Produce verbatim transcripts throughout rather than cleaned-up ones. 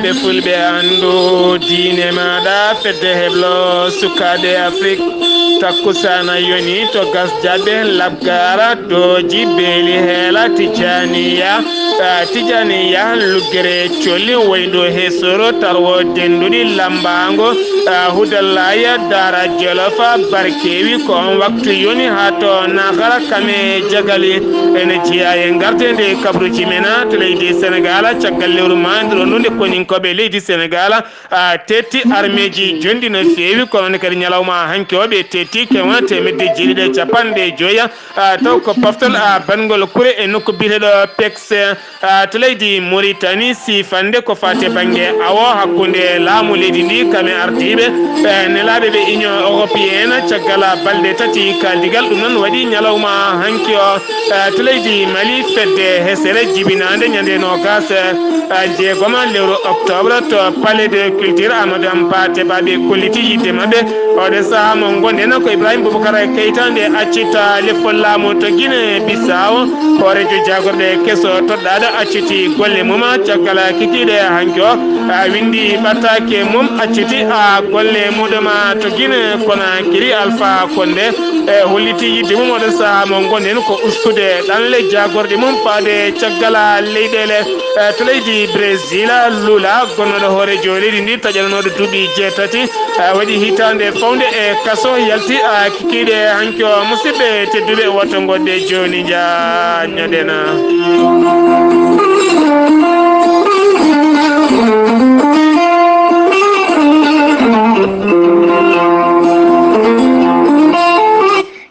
Ɓe fulɓe anndu diine maaɗa, fedde heblo sukaaɓe Afrik. Takkusaana yoni to gas jaɓe labgaara, dooji beeli heela tijaniya. Ah, tijaniya luggere colli woyndo he soro tarwo denduɗi lambaango. Ah, hudallaya dara jolofa barkewi ko on waktu yoni haa to nagara kame jagali. Ene jeya e ngartende kabruji mena to leydi Senegal, caggal lewru maandiro ndu nde koninkoɓe leydi Senegal, ah, tetti armeeji jonɗi no feewi, kono ne kadi ñalawma hanki o ɓe tetti kewna temedde jeeɗiɗi e capanɗe joya, ah, taw ko paftol, ah, banngol kure e nokku biyeteɗo Pex, ah, to leydi Mauritanie, sifande ko fate bannge awo hakkunde laamu leydi ndi kame ardiiɓe, eh, nelaaɓe ɓe Union Européenne caggal balɗe tati kaldigal. Ɗum noon waɗi ñalawma hanki o, eh, to leydi Mali, fedde hesere jibinaande ñande noogas, eh, jeegoma lewru octobre to Palais de Culture Amadou Hampâté Bâ ɓe kolliti yiɗde maɓɓe. Oɗo sahaa mo ngonɗen ko Ibrahim Boubacar Keita nde accita lefol laamu to Guinée Bissau. Hoorejo jaagorɗe keso toɗɗaaɗo acciti golle mum caggal kikiiɗe hanki o, a windi ɓattaake mum acciti a golle muɗum to Guinée Conakry. Alpha Condé e holliti yiɗde mum oɗo sahaa mo ngonɗen ko ustude ɗanle jaagorɗe mum faade caggal leyɗeele, e to leydi Brésil. Lula, gonnoɗo hoorejo leydi ndi, taƴananoɗo duuɓi jeetati, e waɗi hitaande fawnde e kaso, yalti a kikiiɗe hanki o. Musidɓe tedduɓe, woto ngonde jooni njaññoɗen.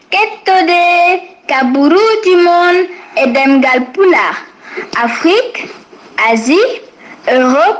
Kettode kaburuuji mon e ɗemngal Pulaar, Afrik, Asie, Europe,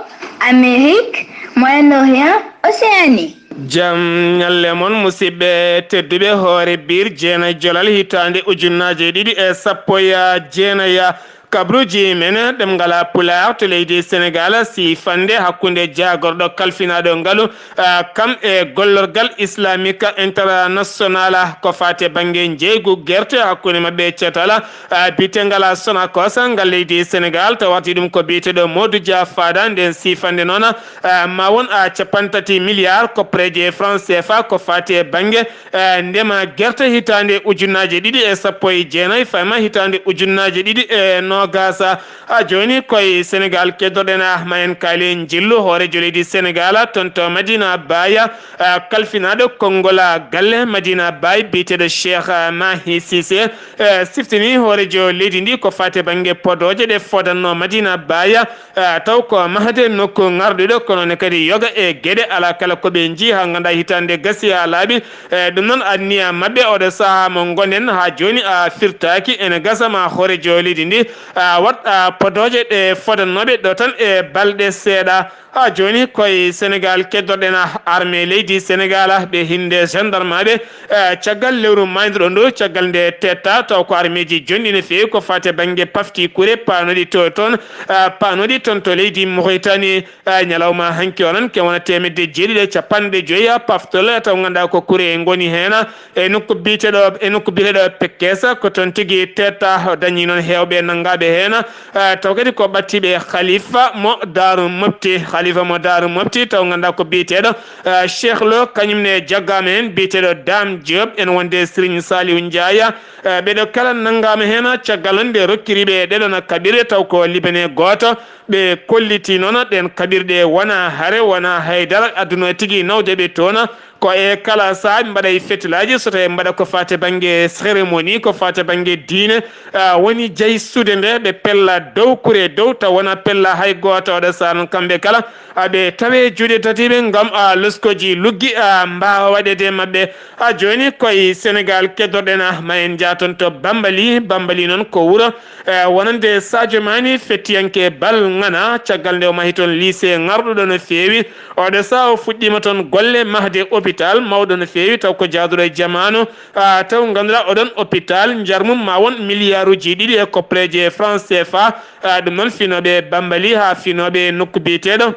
Amérique, Moyen-Orient, Océanie. Jam ñalle mon, musidɓe tedduɓe. Hoore biir jeena jolal hitaande ujunnaaje ɗiɗi e sappo e jeenaya. Kabruuji men ɗemngal Pulaar to leydi Senegal, sifande hakkunde jaagorɗo kalfinaaɗo ngalu, ah, kam e gollorgal Islamique International ko faate bannge njeeygu gerte hakkunde maɓɓe e cetal, ah, biyetengal Sonacos ngal leydi Senegal, taw warti ɗum ko biyeteeɗo Modou Dia Fada. Nden sifande noon, ah, ma won, ah, cappanɗe tati milliards koppareeje franc C F A ko faate bannge eh, ndema gerte hitaande ujunnaaje ɗiɗi e sappo e jeenayi, fayma hitaande ujunnaaje ɗiɗi e noogas. Ha jooni koye Senegal keddoɗen, ah, ma en kaali en njillu hooreejo leydi Senegal, toon to Madina Baaya, ah, kalfinaaɗo konngol galle Madina Baay, biyeteeɗo Cheikh, ah, Mahi Cissé, eh, siftini hooreejo leydi ndi ko faate bannge podooje ɗe fodannoo Madina Baaya, eh, taw ko mahde nokku ŋarɗuɗo, kono ne kadi yoga e geɗe alaa kala ko ɓe njii haa nganndaa hitaande gasi haa laaɓi. E ɗum noon, anniya maɓɓe oɗo sahaa mo ngonɗen haa jooni a firtaaki. Ene gasa ma hooreejo leydi ndi, a, waɗ, a, podooje ɗe fodannooɓe ɗo tan e balɗe seeɗa. Haa jooni koye Senegal keddoɗen, a, armée leydi Senegal, ɓe hinnde gendarme aɓe, e, caggal lewru maayndiro ndu, caggal nde tetta, taw ko armeeji jonɗi no feewi ko faate bannge pafti kure paanoɗi to toon, a, paanoɗi toon to leydi Mauritanie. Eh, ñalawma hanki o noon, ke wona teemedde jeeɗiɗi e capanɗe joyi paftol, taw ngannduɗaa ko kure ngoni heen, e nokku biyeteeɗo, e nokku biyeteeɗo Pekes, ko toon tigi tetta o dañi noon heewɓe nanngaaɓe heen. Eh, taw kadi ko ɓattiiɓe Khalifa mo Daaru Mofti, Khalifa mo Daaru Mofti, taw ngannduɗaa ko biyeteeɗo, eh, Cheikh Lo, kañum ne jaggaama heen, biyeteeɗo Dame Diop, ene wonde Serigne Saliou Ndiaye. Eh, ɓeɗo kala nanngaama heen, caggal nde rokkiriiɓe ɗeɗon kaɓirɗe, taw ko Libanais gooto. Ɓe kolliti noon ɗeen kaɓirɗe wona hare, wona haydara, aduna tigi nawde ɓe toon. Ko e kala sahaa ɓe mbaɗa e fetilaaji, so tawi mbaɗa ko faate bannge cérémonie, ko faate bannge diine, ah, woni jaysude nde, ɓe pella dow kure dow, taw wona pella hay gooto. Oɗo sahaa noon kamɓe kala, ah, ɓe tawe juuɗe tati ɓe ngam, ah, loskoji luggi, ah, mbaawa waɗeede e maɓɓe. Ha jooni koye Senegal keddoɗen, ah, ma en njaa toon to Bambali. Bambali noon ko wuro, eh, wonande Sadio Mané, fettiyanke bal ŋana, caggal nde o mahi toon lycée ŋarɗuɗo no feewi. Oɗo sahaa o fuɗɗiima toon golle mahde hôpital mawɗo no feewi, taw ko jaaduɗo e jamaanu. Ah, taw ngannduɗaa oɗon hôpital njar mum ma won milliarduji ɗiɗi e koppareeje franc C F A. Ah, ɗum noon finooɓe Bambali haa finooɓe nokku biyeteeɗo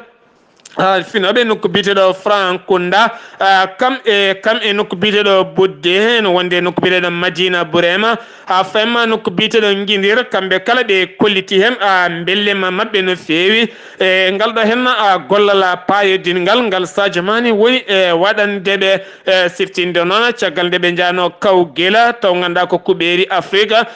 Finooɓe nokku biyeteeɗo Frankunda, kam e kam e nokku biyeteeɗo Budde, no wonde nokku biyeteeɗo Madina Burema, haa fayma nokku biyeteeɗo Ngidir, kamɓe kala ɓe kolliti heen mbellema maɓɓe no feewi. E ngal ɗo heen gollal paayodingal ngal Sadio Mané woni e waɗande ɓe, e siftinde noon caggal nde ɓe njahnoo Kawgela, taw nganndaa ko kuɓeeri Afrika,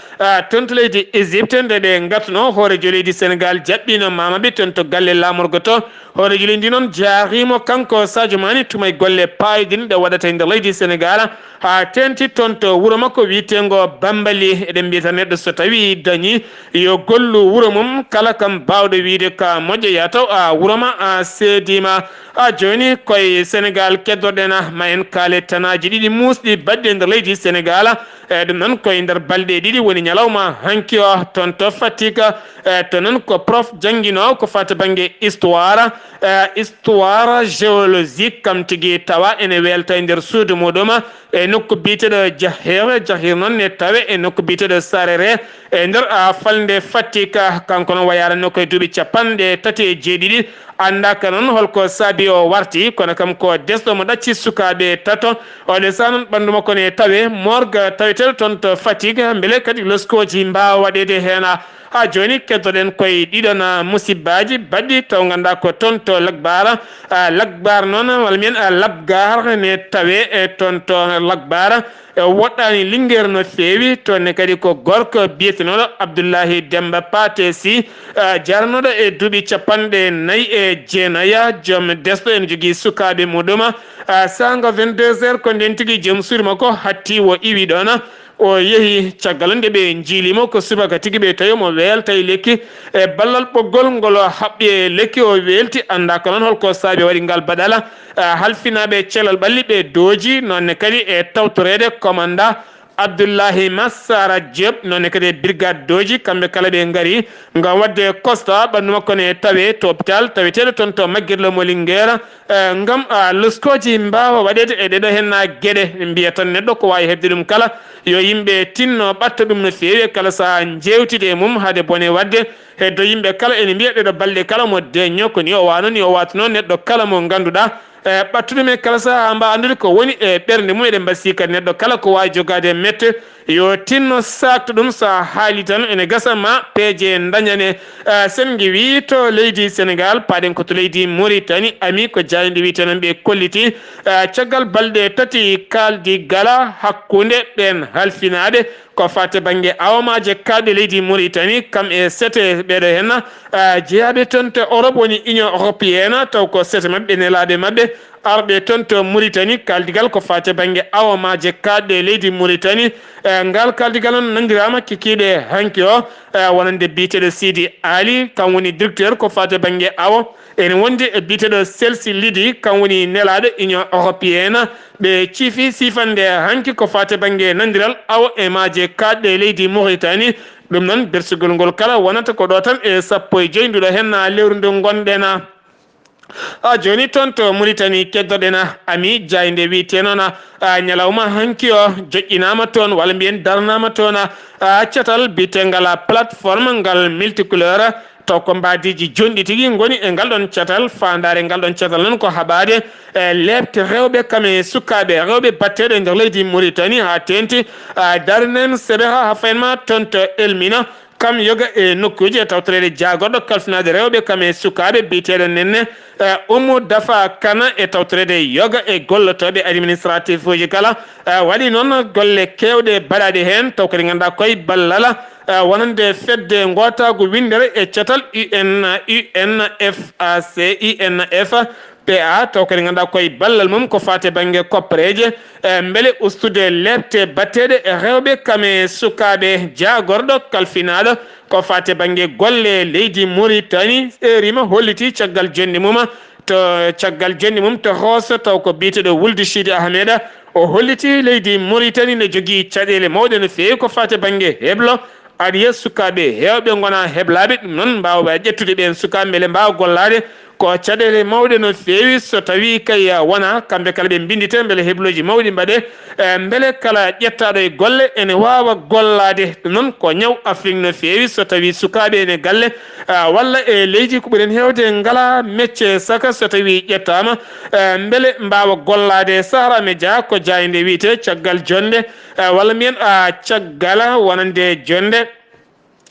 toon to leydi Égypte, nde ɓe ngatnoo hooreejo leydi Senegal jaɓɓiino mamaɓe toon to galle laamorgo to. Hooreejo leydi noon jaariimo kanko Sadio Mané tuma e golle paayodinɗe waɗata e nder leydi Senegal, haa teeŋti toon to wuro makko wiyeteengo Bambali. Eɗen mbiyata neɗɗo so tawii dañii yo gollu wuro mum, kala kam baawɗo wiyde ka moƴƴo, yaa taw a wuro ma a seediima. A jooni koye Senegal keddoɗen, ma en kaale tanaaji ɗiɗi muusɗi baɗɗi e nder leydi Senegal. E ɗum noon koye nder balɗe ɗiɗi woni ñalawma hanki o toon to Fatick. E to noon ko prof jannginoowo ko fati bannge histoire, e histoire géologique, kam tigi tawa ene weelta e nder suudu muɗum e nokku biyeteeɗo Jahir. Jahir noon ne tawe e nokku biyeteeɗo Sarere e nder a falnde Fatick. Kanko noon wayaranno koye duuɓi capanɗe tati e jeeɗiɗi. Anndaaka noon holko saabi o warti, kono kam ko desɗo mo ɗacci sukaaɓe tato. Oɗo saha noon ɓanndu makko ne tawe morgue taweteeɗo toon to Fatick, mbele kadi loskooji mbaawa waɗeede heen. Haa jooni keddoɗen koye ɗiɗon musibbaaji baɗɗi taw nganndaa ko toon to Lagbara. Ah, Lagbar noon, walla mbiyen, ah, Labgar ne tawe e toon to Lagbara. E woɗɗaani Linguère no feewi, toon ne kadi ko gorko biyetenooɗo Abdullahi Demba Paate Sy, ah, jarnooɗo e duuɓi capanɗe nayi e jeenaya, joom desɗo ene jogii sukaaɓe muɗum. Ah, saanga vingt-deux heures ko ndeen tigi joom suudu makko hatti o iwi ɗoon. O yehi caggal nde ɓe njiilimo ko subaka tigi ɓe tawi omo weelta e lekki. E ballal ɓoggol ngol o haɓɓi e lekki o weelti, anndaaka noon holko saabi waɗi ngal baɗala. Ah, halfinaaɓe cellal ɓalli ɓe dooji, noon ne kadi e tawtoreede commandant Abdullahi Massara Diop, noon ne kadi e brigade dooji, kamɓe kala ɓe ngari ngam waɗde constat ɓanndu makko ne tawe to hôpital taweteeɗo toon to Maguirlo mo Linguère. Eh, ngam, ah, loskooji mbaawa waɗeede e ɗeɗo heen, ah, geɗe. Mbiya tan neɗɗo ko waawi heɓde ɗum kala, yo yimɓe tinno ɓatta ɗum no feewi e kala sahaa njeewtide e mum hade bone waɗde. Heddo yimɓe kala ene mbiya ɗeɗo balɗe kala mo deeñño ko ni o waano, ni o waatuno. Neɗɗo kala mo ngannduɗaa, eh, ɓattu ɗum e kala sahaa haa mbaawa anndude ko woni e ɓernde mum. Eɗen mbasii kadi neɗɗo kala ko waawi jogaade e mette, yo tinno saakto ɗum, so a haali tan ene gasa ma peeje ndañane. Eh, sen ngi wii to leydi Senegal, paaɗen ko to leydi Mauritanie, ami ko jaaynde wiyetee noon ɓe kolliti. Eh, caggal balɗe tati kaaldi gala hakkunde ɓeen halfinaaɓe ko fate bannge awamaaje kaaɗe leydi Mauritanie, kam e sete ɓeɗo heen, eh, jeyaaɓe toon to Europe woni Union Européenne, taw ko sete maɓɓe nelaaɓe maɓɓe arɓe toon to Mauritanie. Kaaldigal ko fate bannge awamaaje kaaɗe leydi Mauritanie. Eh, ngal kaaldigal noon nanndiraama kikiiɗe hanki o, eh, wonande biyeteeɗo Sidi Ali, kam woni directeur ko fate bannge awo. Ene wondi e biyeteeɗo Celsi Lidi, kam woni nelaaɗo Union Européenne. Ɓe ciifi siifande hanki ko fate bannge nanndiral awo e maaje kaaɗɗe leydi Mauritanie. Ɗum noon, bersugol ngol kala wonata ko ɗo tan e sappo e joy nduɗo heen lewru ndu ngonɗen. A jooni toon to Mauritanie keddoɗen, ami jaaynde wiyetee noon, a, ñalawma hanki o joƴƴinaama toon, walla mbiyen darnaama toon, a, catal biyetengal a plateforme ngal multicouleur, taw ko mbaadiiji jonɗi tigi ngoni e ngal ɗoon catal. Faandaare ngal ɗoon catal noon ko haɓaade e leeɓte rewɓe kam e sukaaɓe rewɓe batteeɗo e nder leydi Mauritanie haa teeŋti, a, darnen seɓe haa fayma toon to Elmina. Kam yoga e nokkuuji e tawtoreede jaagorɗo kalfinaade rewɓe kam e sukaaɓe biyeteeɗo Nenne, eh, Umu Dafa Kana e tawtoreede yoga e gollotooɓe administratif uji kala. Eh, waɗi noon golle keewɗe baɗaaɗe heen, taw kadi ngannduɗaa koye ballal, eh, wonande fedde ngootaagu winndere e catal U N, U N F A C, U N F P A, taw kadi ngannduɗaa koye ballal mum ko faati e bannge koppareeje, e mbele ustude leeɓte batteeɗe e rewɓe kam e sukaaɓe. Jaagorɗo kalfinaaɗo ko faati e bannge golle leydi Mauritanie, seeriima, holliti caggal jonde mum to, caggal jonde mum to Rooso, taw ko biyeteeɗo Wuldu Sidi Ahmed. O holliti leydi Mauritanie ne jogii caɗeele mawɗe no feewi ko faati e bannge heblo. Aɗa yiya sukaaɓe heewɓe ngona heblaaɓe, ɗum noon mbaawa ƴettude ɓeen sukaaɓe mbele mbaawa gollaade Ko caɗeele mawɗe no feewi so tawii kay wonaa kamɓe kala ɓe mbinnditee mbele hebluuji mawɗi mbaɗee, eh, mbele kala ƴettaaɗo e golle ene waawa gollaade. Ɗum noon ko ñaw Afrik no feewi so tawii sukaaɓe ene galle, ah, walla e leydi ko ɓuri heen heewde ngalaa mecce saka so tawii ƴettaama, eh, mbele mbaawa gollaade. Sahra Media ko jaaynde wiyetee caggal jonnde, eh, walla mbiyen, ah, caggal wonande jonnde.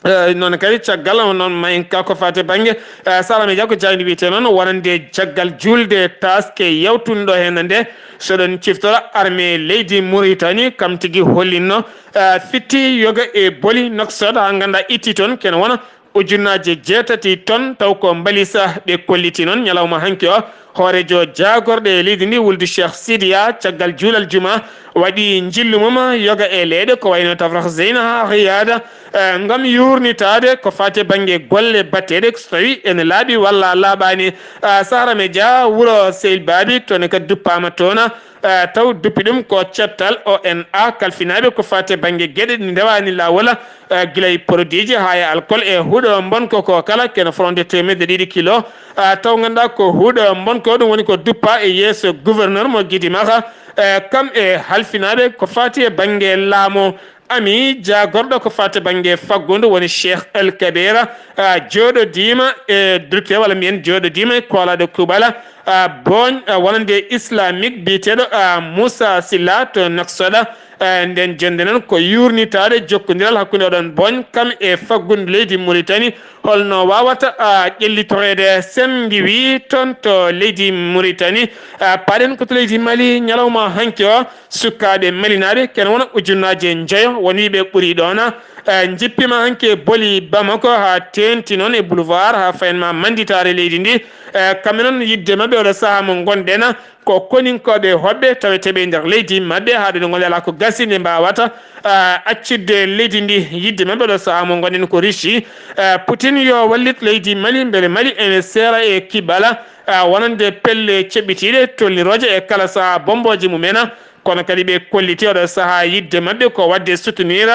Eh, noon kadi caggal on noon ma en ka ko faati bannge, eh, Sahra Media ko jaaynde wiyetee noon wonande caggal juulde taaske yawtunɗo heen nde. So ɗon ciftora armée leydi Mauritanie kam tigi hollinno, eh, fitti yoga e boli Nouakchott haa nganndaa itti toon kene wona ujunnaaje jeetati toon taw ko mbalisa ɓe kolliti noon ñalawma hanki o. Hooreejo jaagorɗe e leydi ndi wuldu Cheikh Sidiya caggal juulal juma waɗi njillu mum yoga e leyɗe ko wayno Tafrakh Zeyna haa Riyada, eh, ngam yuurnitaade ko faati bannge golle batteeɗe so tawii ene laaɓi walla laaɓaani. Ah, Sahra Media wuro Seyil Baabi toon e kadi duppaama toon, eh, taw duppi ɗum ko cettal O N A kalfinaaɓe ko faati bannge geɗe ɗe ndewaani laawol, eh, gila e produitji haa e alcool e huɗo mbonko ko kala kene fronde teemedde ɗiɗi kilo. Ah, taw nganndaa ko huɗo mbonko ɗum woni ko duppa e yeeso gouverneur mo Gidimaka, eh, kam e halfinaaɓe ko faati e bannge laamu. Ami jaagorɗo ko faati bannge faggundu woni Cheikh El Kabir, ah, jooɗodiima e directeur walla mbiyen jooɗodiima e koolaaɗo kuuɓal, ah, booñ, ah, wonande islamique biyeteeɗo, ah, Moussa Silla to Nouakchott. Eh, nden jonnde noon ko yuurnitaade jokkondiral hakkunde oɗon booñ kam e faggundu leydi Mauritanie. Holno waawata, ah, ƴellitoreede sen ngiwi toon to leydi Mauritanie? Ah, paaɗen ko to leydi Mali ñalawma hanki o, sukaaɓe malinaaɓe kene wona ujunnaaje njoyo won wiiɓe ɓuri ɗoon. Eh, njippiima hanki e boli Bamako haa teenti noon e boulevard haa fayen ma mannditaare leydi ndi. Eh, kamɓe noon yidde maɓɓe oɗo sahaa mo ngonɗen ko koninkooɓe hoɓɓe taweteeɓe e nder leydi maɓɓe, haa ɗo nde ngonɗen alaa ko gasi nde mbaawata, ah, accitde leydi ndi. Yidde maɓɓe ɗo sahaa mo ngonɗen ko Russie. Ah, Putin yo wallit leydi Mali, mbele Mali ene seera e kibala, ah, wonande pelle ceɓɓitiiɗe tolnirooje e kala sahaa bommbooje mum en. Kono kadi ɓe kolliti oɗo sahaa yidde maɓɓe ko waɗde soutenir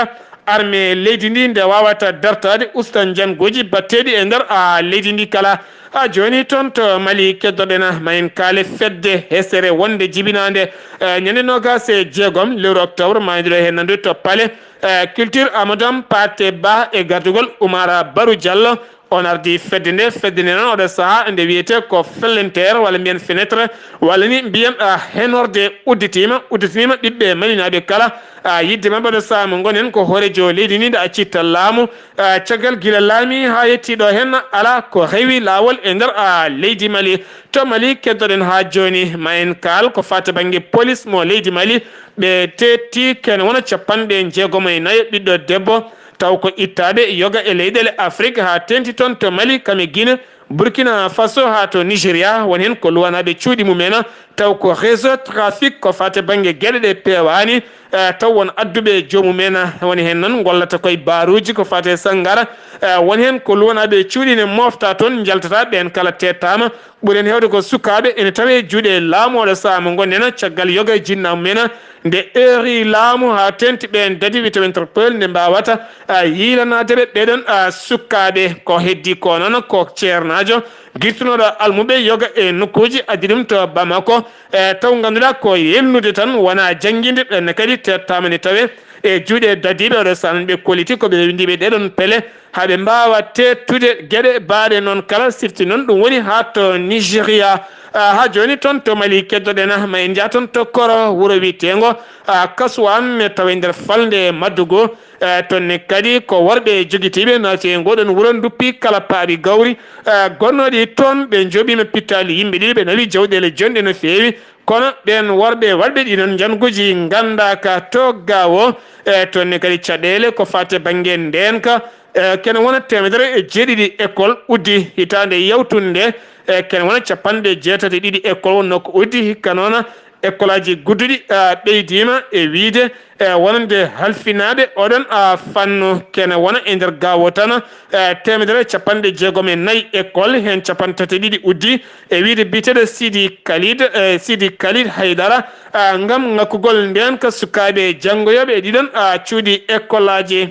armée leydi ndi nde waawata dartaade usta njannguuji batteeɗi e nder, ah, leydi ndi kala. Haa jooni toon to Mali keddoɗen ma en kaale fedde hesere wonde jibinaande, eh, ñande noogaas e jeegom lewru octobre maayduɗo heen nanndude to palais, eh, culture Amadou Hampâté Bâ e gardugol Oumar Barou Diallo. On ardii fedde nde, fedde nde noon oɗo sahaa nde wiyetee ko fellenteer walla mbiyen fenêtre walla ni mbiyen, ah, henorde udditiima, udditiniima ɓiɓɓe malinaaɓe kala. Ah, yidde maɓɓe oɗo sahaa mo ngonen ko hooreejo leydi ndi nde accirta laamu. Ah, caggal gila laami haa yettii ɗo heen alaa ko heewi laawol e nder, ah, leydi Mali. To Mali keddoɗen haa jooni ma en kaal ko faati bannge police mo leydi Mali. Ɓe teetti kene wona capanɗe jeegom e nayo ɓiɗɗo debbo taw ko ittaaɓe yoga e leyɗeele Afrik haa teeŋti toon to Mali kam e Guinée, Burkina Faso haa to Nigeria won heen ko luwanaaɓe cuuɗi mum en taw ko réseau trafic ko faati bannge geɗe ɗe peewaani. Eh, taw won adduɓe joomum en, woni heen noon ngollata koye baaruuji ko faati e sanngara. Eh, won heen ko luwanaaɓe cuuɗi ne moofta toon, njaltata ɓeen kala teettaama. Ɓuri heen heewde ko sukaaɓe ene tawee juuɗe laamu oɗo sahaa mo ngonɗen caggal yoga e jinnaaɓe mum en. Nde eeri laamu haa teeŋti ɓeen dadiiɓe taw Interpol nde mbaawata, ah, yiilanaade ɓe ɓeɗon, ah, sukaaɓe. Ko heddii ko noon ko ceernaajo girtunooɗo almuɓe yoga e nokkuuji addi ɗum to Bamako. Eh, taw ngannduɗaa ko yelnude tan wonaa jannginde ɓeen kadi teettaama nde tawee e juuɗe dadiiɓe oɗo sahaa noon ɓe kolliti ko ɓe winndiiɓe ɗeɗon pele haa ɓe mbaawa teettude geɗe baaɗe noon kala sifti noon ɗum woni haa to Nigeria. Ah, haa jooni toon to Mali keddoɗen ma en njah toon to Koro wuro wiyeteengo, ah, Kasuwan tawa e nder falnde Maddugu. Eh, toon ne kadi ko worɓe jogitiiɓe naati e ngoɗon wuro nduppi kala paaɓi gawri, eh, gonnooɗi toon ɓe njooɓiima pittaali yimɓe ɗiɗi ɓe nawi jawɗeele jonɗe no feewi. Kono ɓeen worɓe waɗɓe ɗiɗon njannguuji nganndaaka to Gaawo. E toon ne kadi caɗeele ko faati bannge ndeenka, e kene wona teemedere e jeeɗiɗi école uddi hitaande yawtunde. E kene wona capanɗe jeetati e ɗiɗi école wonnoo ko uddi hikka noon. École aji gudduɗi, a, ɓeydiima e wiyde, e, wonande halfinaaɓe oɗon, a, fannu kene wona e nder Gaawo tan, e, teemedere e capanɗe jeegom e nayi école, heen capanɗe tati e ɗiɗi uddi, e wiyde biyeteeɗo Sidi Khalid, e, Sidi Khalid Haydara, a, ngam ŋakkugol ndeenka sukaaɓe janngoyooɓe e ɗiɗon, a, cuuɗi école aji.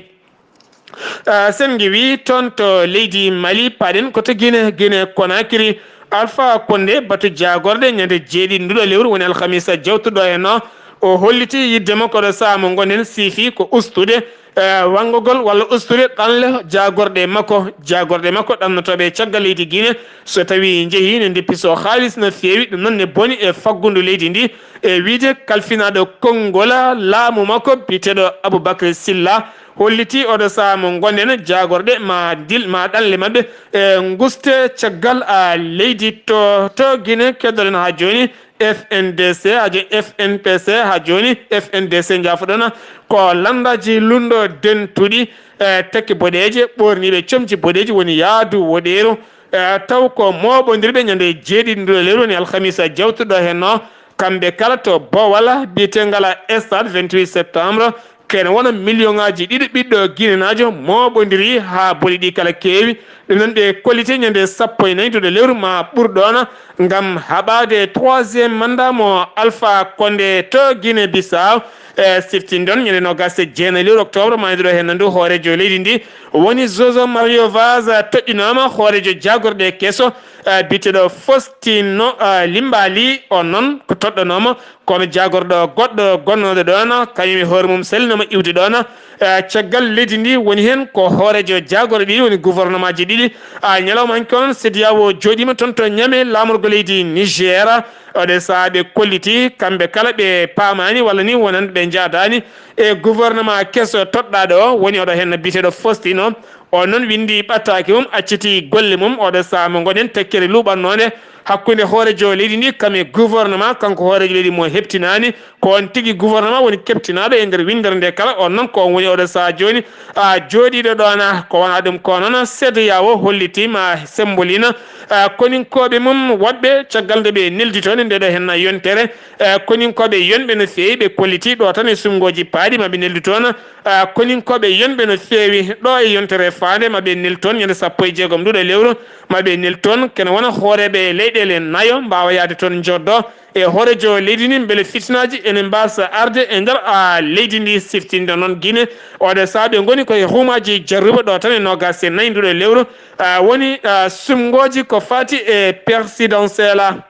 A, sen ngiwii toon to leydi Mali, paaɗen ko to Guinée, Guinée Conakry, Alpha Condé, batu jaagorɗe ñande jeeɗiɗi nduɗo lewru woni alhamisa jawtuɗo en o, o holliti yidde makko ɗo saha mo ngonɗen siifi ko ustude, eh, wanngogol walla ustude ɗanle jaagorɗe makko. Jaagorɗe makko ɗannotooɓe caggal leydi Guinée, so tawi njehi ne ndeppiso haalis no feewi, ɗum noon ne boni e faggundu leydi ndi, e wiide kalfinaaɗo konngol laamu makko biyeteeɗo Aboubacry Sylla holliti oɗo saha mo ngonɗen jaagorɗe ma dil-, ma ɗanle maɓɓe, e, nguste caggal, a, leydi to, to Guinée. Keddoɗen haa jooni F N D C, haa jooni F N P C, haa jooni F N D C, njaafoɗon, ko lanndaaji lunndo dentuɗi, e, tekke boɗeeje, ɓoorniiɓe comci boɗeeji woni yaadu woɗeeru, e, taw ko mooɓondirɓe ñande jeeɗiɗi nduɗo lewru woni alhamisa jawtuɗo heen o, kamɓe kala to Bowal biyeteengal Stade vingt-huit septembre, kene wona million ŋaaji ɗiɗi ɓiɗɗo Guinénaajo mooɓondiri haa boli ɗi kala keewi. Ɗum noon ɓe kolliti ñande sappo e nayi nduɗo lewru ma ɓurɗoon ngam haɓaade troisième mandat mo Alpha Condé to Guinée Bissau. E, siftinɗon ñande noogaas e jeenayi lewru octobre ma e nduɗo heen ndu hooreejo leydi ndi woni João Mário Vaz toɗɗinooma hooreejo jaagorɗe keso, e, biyeteeɗo Faustino, e, Limbaly, on noon ko toɗɗanooma kono jaagorɗo goɗɗo gonnooɗo ɗoon, kañum e hoore mum salinooma iwde ɗoon. Eh, caggal leydi ndi woni heen ko hooreejo jaagorɗe ɗiɗi, woni gouvernement ji ɗiɗi. Ah, ñalawma hanki o noon, CEDEAO jooɗiima toon to Niamey, laamorgo leydi Niger. Oɗo sahaa ɓe kolliti, kamɓe kala ɓe paamaani walla ni wonande ɓe njaadaani e gouvernement keso toɗɗaaɗo o, woni oɗo heen biyeteeɗo Faustino. O noon winndi ɓattaaki mum, acciti golle mum. Oɗo sahaa mo ngoɗen tekkere luuɓannoonde hakkunde hooreejo leydi ndi kam e gouvernement, kanko hooreejo leydi mo heptinaani. Ko on tigi gouvernement woni keptinaaɗo e nder winndere nde kala. On noon ko on woni oɗo sahaa jooni, a, jooɗiiɗo ɗoon, a, ko wonaa ɗum ko noon CEDEAO hollitiima, sembolina, a, koninkooɓe mum woɗɓe caggal nde ɓe neldi toon e nde ɗo heen yontere. A, koninkooɓe yonɓe no feewi, ɓe kolliti ɗo tan e suɓngooji paaɗi ma ɓe neldu toon. A, koninkooɓe yonɓe no feewi ɗo e yontere faande ma ɓe nel toon ñande sappo e jeegom nduɗo lewru, ma ɓe nel toon kene wona hooreeɓe leyɗeele nayo mbaawa yahde toon njooɗo e hooreejo leydi ndi mbele fitinaaji ene mbaasa arde e nder, a, leydi ndi. Siftinde noon Guinée, oɗo sahaa ɓe ngoni ko e huumaaji jarruɓe ɗo tan e noogaas e nayi nduɗo lewru, a, woni, a, suɓngooji ko faati e présidentielle.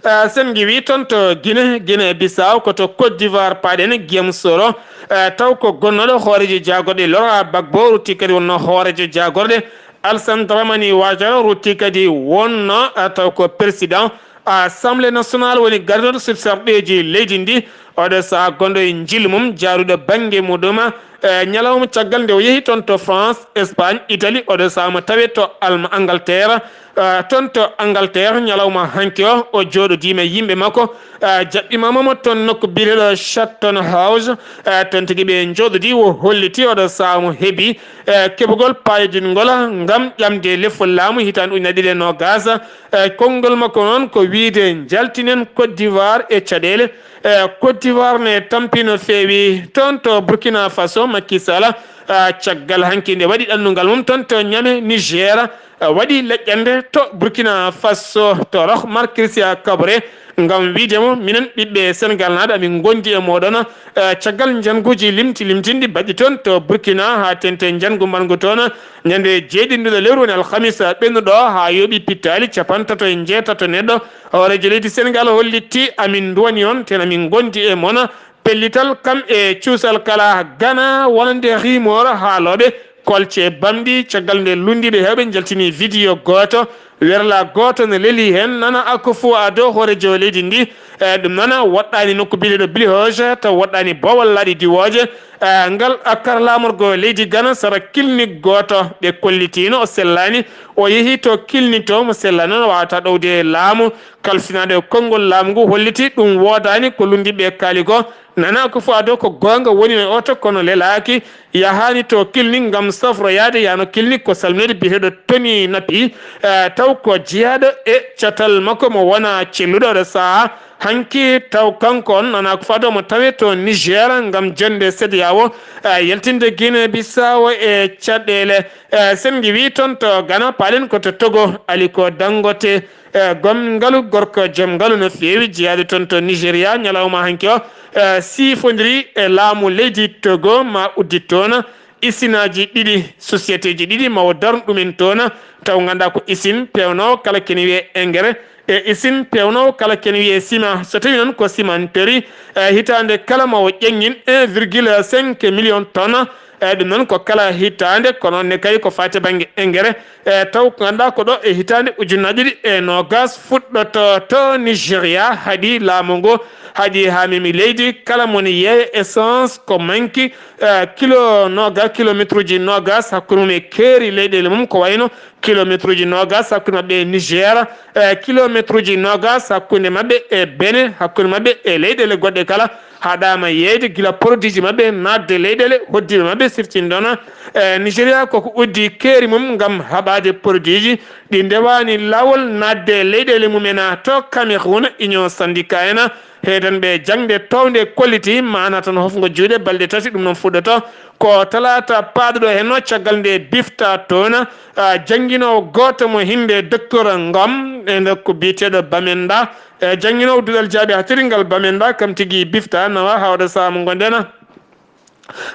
Eh, sen ngiwii toon to Guinée, Guinée Bissau, ko to Côte d'Ivoire paaɗen, Guillaume Soro, eh, taw ko gonnooɗo hooreejo jaagorɗe Laurent Gbagbo, rutti kadi wonnoo hooreejo jaagorɗe Alassane Dramane Ouattara, rutti kadi wonnoo, eh, taw ko président Assemblée nationale, woni gardooɗo suuɗi sarɗeeji leydi ndi. Oɗo sahaa gonɗo e njillu mum, jaaruɗo bannge muɗum, eh, ñalawma caggal nde o yehi toon to France, Espagne, Italie, oɗo sahaa mo tawee to Alma, Angleterre. Eh, toon to Angleterre, ñalawma hanki o, o jooɗodiima e yimɓe makko, eh, jaɓɓiima mo toon nokku biyeteeɗo Chatham House. Eh, toon tigi ɓe njooɗodii, o holliti oɗo sahaa mo heɓi, eh, keɓugol paayodingol ngam ƴamde lefol laamu hitaande ujunere ɗiɗi e noogaas. Eh, konngol makko noon ko wiyde njaltinen Côte d'Ivoire e caɗeele. Eh, Côte d'Ivoire ne tampi no feewi toon to Burkina Faso. Macky Sall, ah, caggal hanki nde waɗi ɗannungal mum toon to Niamey, Niger, ah, waɗi leƴƴannde to Burkina Faso, to Roch Marc Christian Kaboré, ngam wiyde mo, minen ɓiɓɓe Senegal naaɓe, amin ngondi e mooɗon, ah, caggal njannguuji limti limtinɗi baɗɗi toon to Burkina, haa teeŋti e njanngu mbaɗngu toon. Ñande jeeɗiɗi nduɗo lewru woni alhamisa ɓennuɗo, haa yooɓi pittaali capantato e njeetato neɗɗo. Hooreejo leydi Senegal hollitii, amin nduwani on, tee amin ngondi e mon. Pellital kam e cuusal kala, Gana wonande rimoor haalooɓe kolce bamɗi, caggal nde lunndiiɓe heewɓe njaltini vidéo gooto, werla gooto ne leli heen, Nana Akufo-Addo, hooreejo leydi ndi. E, ɗum noon woɗɗaani nokku biyeteeɗo Bilhoje, taw woɗɗaani Bowal laaɗe diwooje. E, ngal akkar laamorgo leydi Gana sara clinique gooto, ɓe kollitiino o sellaani, o yehi to clinique to, mo sellaani noon waawata ɗowde laamu. Kalfinaaɗo e konngol laamu ngu holliti ɗum woodaani ko lunndiiɓe kaali ko. Nana Akufo-Addo ko goonga woni e oto kono lelaaki, yahaani to clinique ngam safroyaade, yahno clinique ko salminoyde biyeteeɗo Tony Napi, eh, taw ko jeyaaɗo e catal makko mo wona celluɗo oɗo sahaa. Hanki taw kanko on Nana Akufo-Addo mo tawee to Niger ngam jonnde CEDEAO, eh, yaltinde Guinée Bissau e caɗeele. Eh, sen ngiwii toon to Gana, paalen ko to Togo, Aliko Dangote, eh, gom ngalu, gorko joom ngalu no feewi, jeyaade toon to Nigeria, ñalawma hanki o, eh, siifondiri e laamu leydi Togo, ma uddit toon isinaaji ɗiɗi, sociétéji ɗiɗi mawo darnu ɗumen toon, taw ngannduɗaa ko isin peewnoowo kala kene wiyee engrais, e isin peewnoowo kala kene wiyee ciment. So tawii noon ko cimenterie, e hitaande kala mawo ƴeŋŋin un virgule cinq million tonnes, e ɗum noon ko kala hitaande, kono ne kay ko faati bannge engrais, e taw ko ngannduɗaa ko ɗo e hitaande ujunnaji ɗiɗi e noogas fuɗɗoto to Nigeria, haɗi laamu ngu, haɗi haa memi leydi, kala mo ne yeeya essence ko manki, e kilo noogas, kilometruji noogas hakkunde mum e keeri leyɗeele mum, ko wayno kilometruji noogas hakkunde maɓɓe e Niger, e kilometruji noogas hakkunde maɓɓe e Benin, hakkunde maɓɓe e leyɗeele goɗɗe kala, haɗaama yeeyde gila produitji maɓɓe naatde leyɗeele hoɗdiiɓe maɓɓe, sirtindona e Nigeria koko uddi keeri mum ngam haɓaade produitji ɗi ndewaani laawol naatde e leyɗeele mum en. To Cameroun, Union Syndicat en, heedanɓe jaŋde townde kolliti maana tan hofngo juuɗe balɗe tati, ɗum noon fuɗɗoto ko talaata paaɗuɗo henno, caggal nde bifta toon, a, jannginoowo gooto mo hinnde, docteur Ngom, e nder ko biyeteeɗo Bamenda, e jannginoowo duɗal jaaɓi hatiringal Bamenda, kam tigi bifta nawa hawɗa sahaa mo ngonɗen.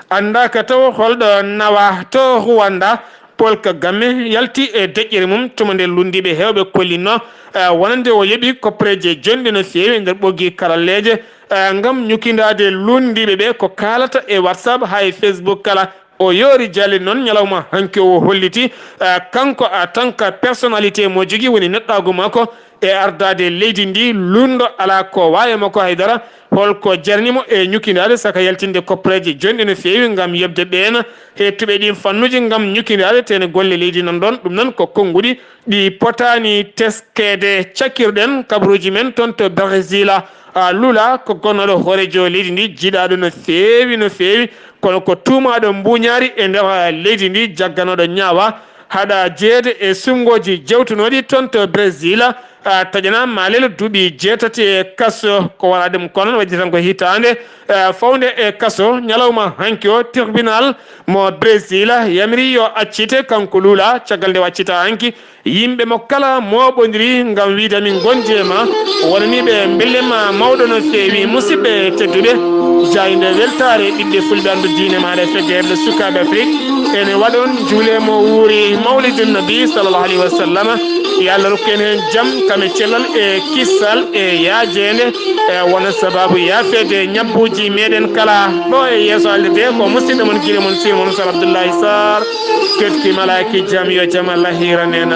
Anndaaka taw holɗo nawa to Rwanda, Paul Kagame yalti e deƴƴere mum tuma nde lunndiiɓe heewɓe kollinno, eh, wonande o yoɓi koppareeje jonɗe no feewi e nder ɓoggi karalleeje, eh, ngam ñukindaade lunndiiɓe ɓe ko kaalata e WhatsApp haa e Facebook kala. O yoori jaale noon ñalawma hanki o holliti, eh, kanko en tant que personnalité mo jogii woni neɗɗaagu makko, e ardaade leydi ndi, luulndo alaa ko waawi e makko haydara. Holko jarni mo e ñukindaade saka yaltinde koppareeje jonɗe no feewi ngam yoɓde ɓeen heɓtuɓe ɗiin fannuuji ngam ñukindaade teene golle leydi nan ɗoon? Ɗum noon ko konnguɗi ɗi potaani teskeede. Cakkirɗen kabaruuji men toon to Brésil. A, Lula ko gonnooɗo hooreejo leydi ndi, jiɗaaɗo no feewi, no feewi, kono ko tuumaaɗo mbuuñaari e nder leydi ndi, jagganooɗo ñaawa haɗa jeyeede e suɓngooji jewtunooɗi toon to Brésil, a, taƴanaa Malel duuɓi jeetati e kaso. Ko waɗaa ɗum ko noon, waɗi tan ko hitaande, a, fawnde e kaso. Ñalawma hanki o, tribunal mo Brésil yamiri yo accite kanko Lula. Caggal nde o accitaa hanki, yimɓe mo kala mooɓondiri ngam wiyde min ngondi e ma, wonanii ɓe mbelle ma mawɗo no feewi. Musidɓe tedduɓe, jaaynde weltaare ɓiɓɓe fulɓe anndu diine maaɗa e fedde heɓde sukaaɓe Afrik ene waɗoon juule mo wuuri Mawlidun Nabi sallallahu alayhi wa sallam. Yo Allah rokku en heen jam, kam e cellal e kisal e yaajeende, e wona sababu yaafeede ñabbuuji meɗen kala. Ɗo e yeeso haalirde ko musidɗo mon, giɗo mon, sir mon, Sar Abdullahi Sar. Ketki malaaki jam, yo jam Allah hiiran en.